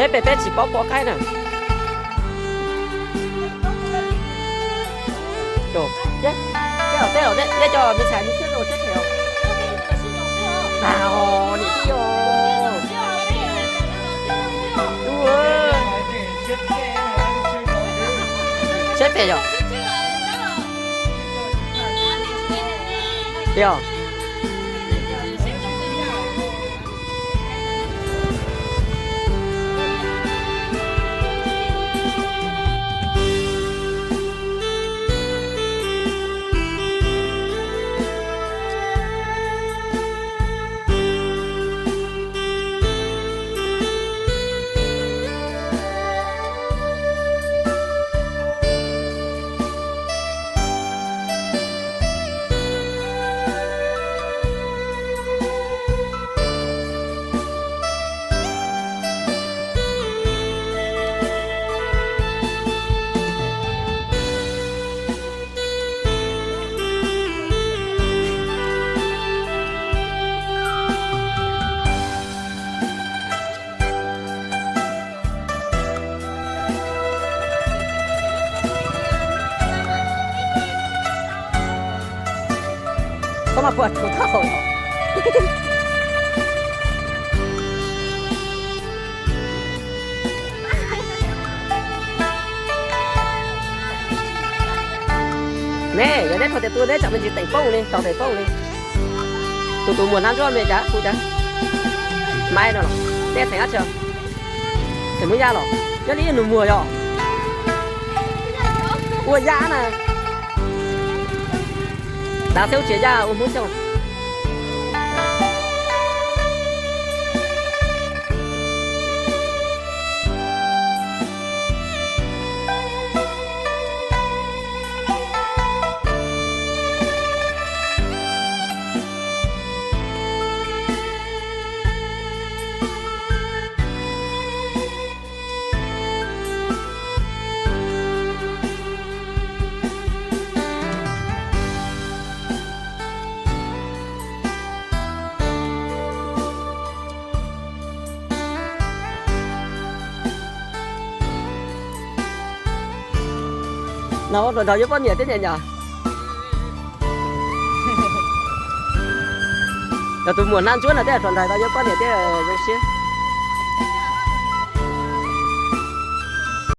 Peb, peb tsis paub pom qaib na. Tej los tej, nej cov me ntxhais, nej thiab los siab phem os. Niam tij os. Siab phem yom? Yog. Txhob mas puas tsuv thaj hauv. Ne, yog neb qhov tias tu neb tsam me ntsis teem poob li, tau teem poob li. Tus tus muag hnab ntsuab me cas hu cas, Maiv no los, nej xeem dab tsi? Xeem Hmoob Yaj los? Nyob li nus muag yog ua Yaj na. Dav xwb ua tsis Yaj, ua Hmoob xwb. No ua rau nrog yuav poj niam thiab niam yom? Yog tus muam hnab ntsuab no thiaj rau nrog tau yuav poj niam thiab zoo siab.